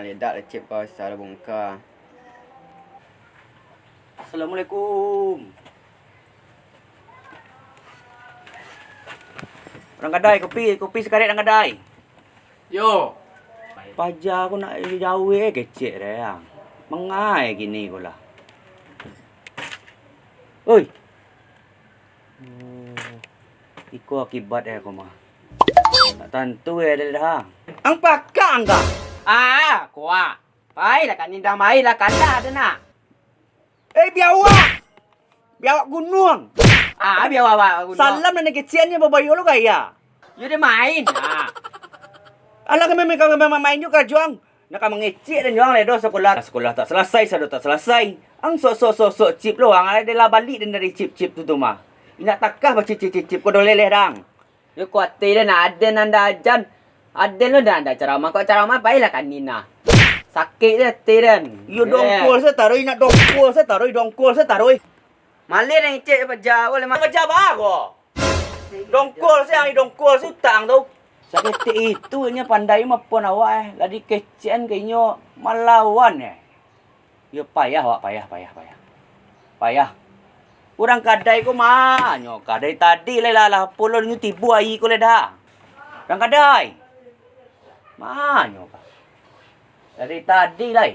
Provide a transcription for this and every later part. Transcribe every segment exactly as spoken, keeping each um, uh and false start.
Edak lecep kau salah bongka. Assalamualaikum. Urang kadai, kopi, kopi sakarek urang kadai. Yo. Paja ko nak jauah kecek deh, ah. Mangai kini ko lah. Oi. Oh, iko akibat eh ko mah. Tak tantu eh deh dah. Ang pakak ang kah? Ah, kuah. Pailah kan indah mailah kanda tu nak. Eh, biawak! Biawak gunuang! Ah, biawak, biawak gunuang. Salam nan keceknyo babayo lo gaya. Yo dia main. Ah. Alah kami memang main juga juang. Nak ka mangecek dan juang ledo sekolah. Sekolah tak selesai, sado tak selesai. Ang sok-sok sok-sok chip lo, ang ada lah balik dan dari chip-chip tu tu mah. Indak takah bacicip-cicip ko doleleh dang. Yo kuatir den, aden anda ajan. Aden lo dah anda ceramah, kok ceramah pailah kanina. Sakik je ati den. Yo dongkol se taruh, nak dongkol se taruh, dongkol se taruh. Malin yang icek paja, boleh mah. Paja ba ko? Dongkol se, ai dongkol se utang tu. Saketek itu inyo pandai mapon awak eh. Lah dikecekan ka inyo malawan eh. Yo payah awak, payah, payah, payah. Payah. Urang kadai ko ma nyo ka dari tadi lai lah, lah pulo nyo tibo aia ko lai dah. Urang kadai. Ma nyo ka. Dari tadi lai.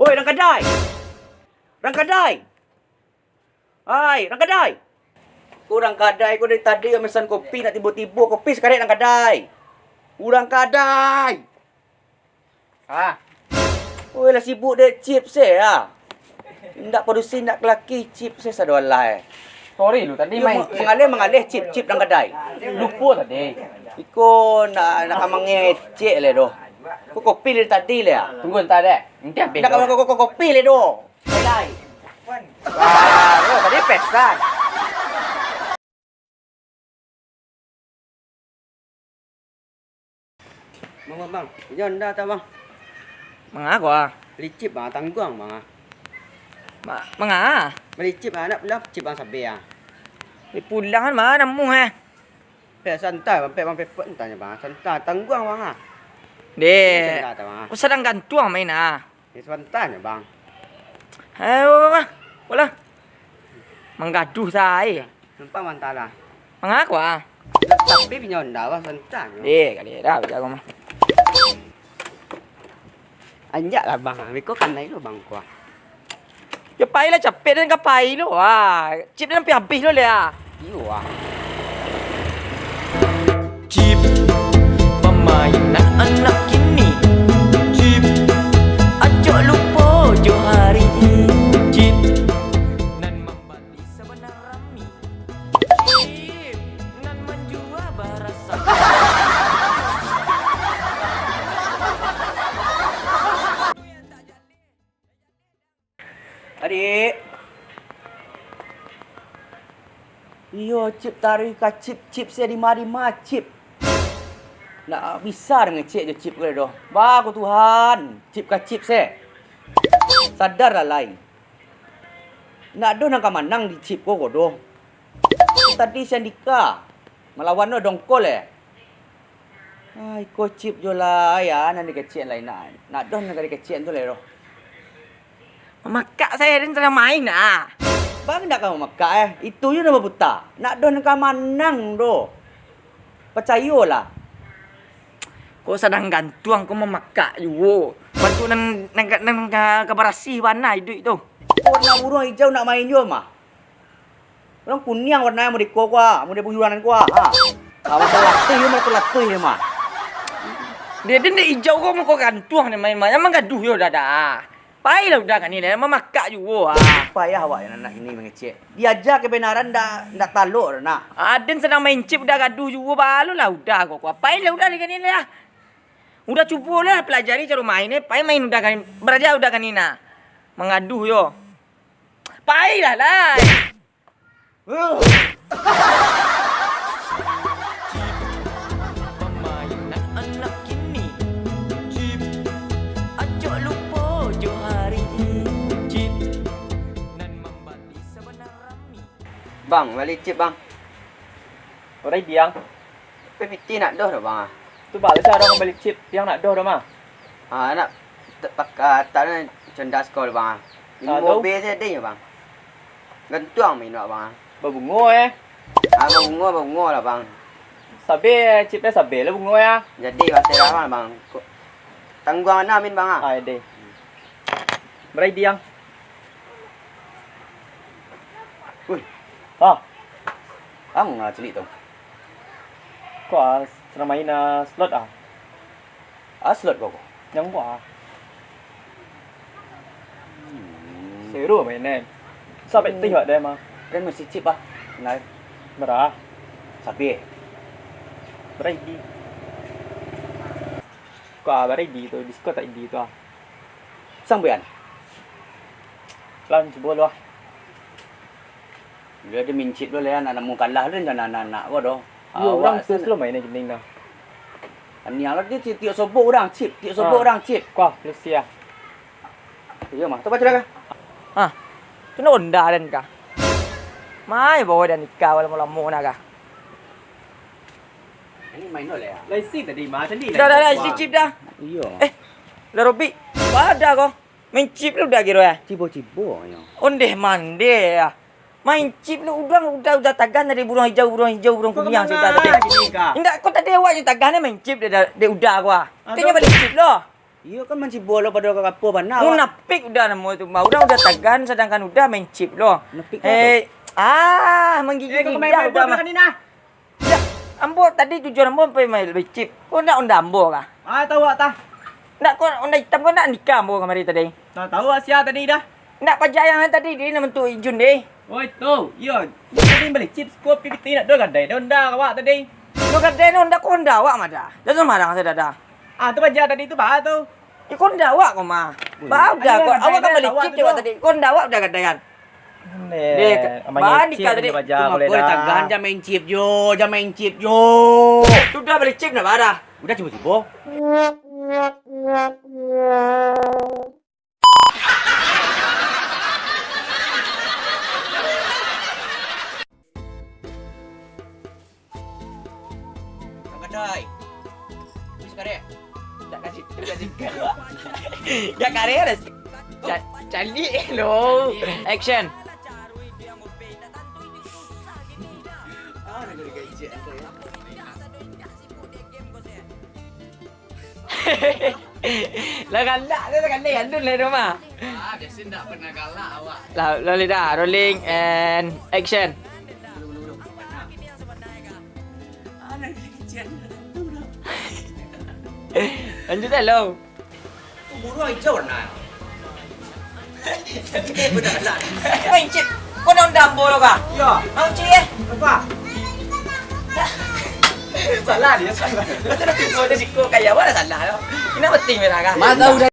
Oi, urang kadai. Urang kadai. Hai, urang kadai. Urang kadai ko dari tadi ka mesan kopi, nak tibo-tibo kopi sakarek urang kadai. Urang kadai. Ah. Oi, lah sibuk dek chip se ah. Indak padusi, indak kalaki, chip se sado alah eh. Sorry lu tadi. Yo, main ma-, mangaleh, mangaleh chip, chip nan gadai. Lupo tadi. Iko nak, nak ka mangecek le doh. Ko kopi dari tadi le ah. Tunggu entah dek. Nanti habis. Nak ka ko-, ko-, ko-, kopi le doh. Gadai. Wah, lu tadi pesan. Bang, bang, bang. Ijo anda tak, bang? Manga ko ah? Beli chip, bang. Tangguang, bang, ah. Ma-, manga? Beli chip, bang. Nak pulang chip, bang, sabe, ah. Di pulang kan, bang, namuh, eh. Pek santai, bang. Pek, bang, pepek, entahnya, bang. Santai, tangguang, bang, ah. Dek. Santai, bang, ah. Ku sadang gantuang main, ah. Ni sabanta nyo, bang. Ayo, bang, bang. Bolah. Manggaduh sae. Nampak mantah lah. Mangaku ah. Tapi pinyo onda, bang, sabanta nyo. Eh, kali dah, bang, jago mah. Anjak lah, bang. Biko kanai lu, bang, kuah. Yo, pailah capek den ka pai lu. Ah, chip den sampai habis lu, leh, ah. Iyo, ah. Chip, pamainan anak kini. Chip, acok lupo jo hari. Chip, nan mambali sabana rami. Chip, nan manjua barasa. Adik. Iyo, chip taruih ka chip, chip se dima-dima, chip. Ndak bisa den mangecek jo chip ko doh. Ba ko Tuhan, chip ka chip se. Sadarlah lai. Ndak doh nan ka manang di chip ko, ko doh. Tadi si Andika malawan lo dongkol, eh. Ah, iko chip jo lah, ya, nan dikecek lai nak. Nak doh nan ka dikecek tu lai doh. Mamakak sae, den sadang main, ah. Bang, ndak ka mamakak, eh. Itu jo nan baputa. Nak doh nan ka manang doh. Pacayolah. Ko sadang gantuang, ko mamakak juo. Bantuak nan, nan, nan, nan ka, ka barasih bana iduik tu. Ko warna buruang ijau nak main juo mah. Urang kuniang warnanyo model ko, ko ah, model buyuanan ko ah. Ha. Ha, macam latuih yo, macam latuih yo mah. Dia, dia ndak ijau ko, muko gantuang ni main-main. Jangan gaduh yo, dah, dah. Pailah udah kani, dah mamakak juo ah. Payah awak nan anak ini mangecek. Diaja kebenaran ndak, ndak talok dah nak. Aden sadang main chip udah gaduh juo, balulah udah ko, ko. Pailah udah di kani dah. Udah cubolah pelajari caro main eh. Pai main udah kani, baraja udah kani nah. Mangaduh yo. Pailah, lai. Chip, pamainan anak kini. Chip, acok lupo jo hari. Chip, nan mambali sabana rami. Bang, bali chip, Bang. Orai diang. Tapi pitih nak doh doh, Bang, ah. Tu baa caro mambali chip, diang nak doh doh, mah. Ah, nak te-, paka-, tak nak condas kau, Bang. Ah, limo B saja deh, Bang. Gantuang main awak, Bang. Babungo, eh? Ah, babungo, babungo lah, Bang. Sabe, chip eh, sabe lah bungo, ya. Jadi, Bang, saya lah, Bang. Ko-, tangguang mana, Min, Bang, ah? Ah, deh. Berai diang. Wih. Ah. Ang, ah, cilik tu. Ko, ah, senang main, ah, slot, ah. Ah, slot ko, ko. Nyang ko, ah. Hmm. Seru main, eh. Sampai Hmm. tengok deh, mah. Dan masih chip, ah. Nah. Berah. Sapi, eh. Berai di. Ko, ah, berai di tu. Disko tak di tu, ah. Sambuian. Lan, cubo lu, ah. Dia, dia main chip dulu lah, nak nemu kalah tu, jangan anak-anak ko doh. Yo, awak urang tu sana. Slow main ni, Ning, dah. Aniang lah dia, tiok-tiok sobok urang chip, tiok sobok Ah. urang chip. Kuah, lu sia. Iyo mah, tu baca dah kah? Ah, tu nak onda dan kah? Mai bawa dan nikah lamo-lamo nak kah? Ini main dulu ya. Lah isi tadi mah, tadi Dah, dah, dah, isi chip dah. Iyo. Eh, lah Robi, pada ko. Main chip lu dah kiro ya? Cibo-cibo nyo. Ondeh mandeh ya. Main chip lu, urang udah, udah tagan dari buruang hijau, buruang hijau, buruang Kau kuning kemana sudah tadi. lagi ni, Kak? Indak, kau tadi awak je tagan ni main chip dek, dek udah gua. Ah, Tanya tu. balik chip lo. Iyo kan mancibo lo pado ka kapo bana awak. Munafik udah namo tu mah. Urang udah tagan sadangkan udah main chip lo. Munafik tu Eh, ah, manggigit Eh, kau main lidah main udah bola mah. ni nah. Dah, ambo tadi tujuan ambo pai main chip. Kau nak onda ambo kah? Ah, tahu awak tah. Nak kau onda hitam kau nak nikah ambo kamari tadi. Tahu awak sia tadi dah. Nak paja yang tadi di nak bentuk Ijun deh. Oi, tu. Iyo. Tadi bali chip, kau piti nak dua gadai dah onda awak tadi. Dua gadai dah onda kau onda awak mah dah. Jangan sembarang saja dah. Ah, tu paja tadi tu bah tu. Ya kau onda awak kau mah. Bah udah Ayo, kau gadai awak kan dah, bali awak chip tu cewek dah. tadi. Kau onda awak udah gadai kan. Deh, Deh, main bandi chip kau tadi. Paja Cuma boleh kau dah. tagan, jangan main chip jo, jangan main chip jo. Sudah bali chip nak barah. Udah cubo-cubo. Gadai. Wis karek. Tak kasih, tak kasih. Ya karek dah. Ca-, calik lo. Action. Ah, nak kena gaji anda ya. Lah galak tu, lah galak, galun lah tu mah. Ah, biasa ndak pernah galak awak. Lah, lah, dah, rolling and action. Anak kecil. Lanjut dah, lo. Burung hijau warna. Main chip. Kau nak undang bola kah? Ya. Mau chip eh? Apa? Salah dia, salah. Kau tu dah tipu aja siko kaya, mana salah lo? Ini penting merah kah? Mata udah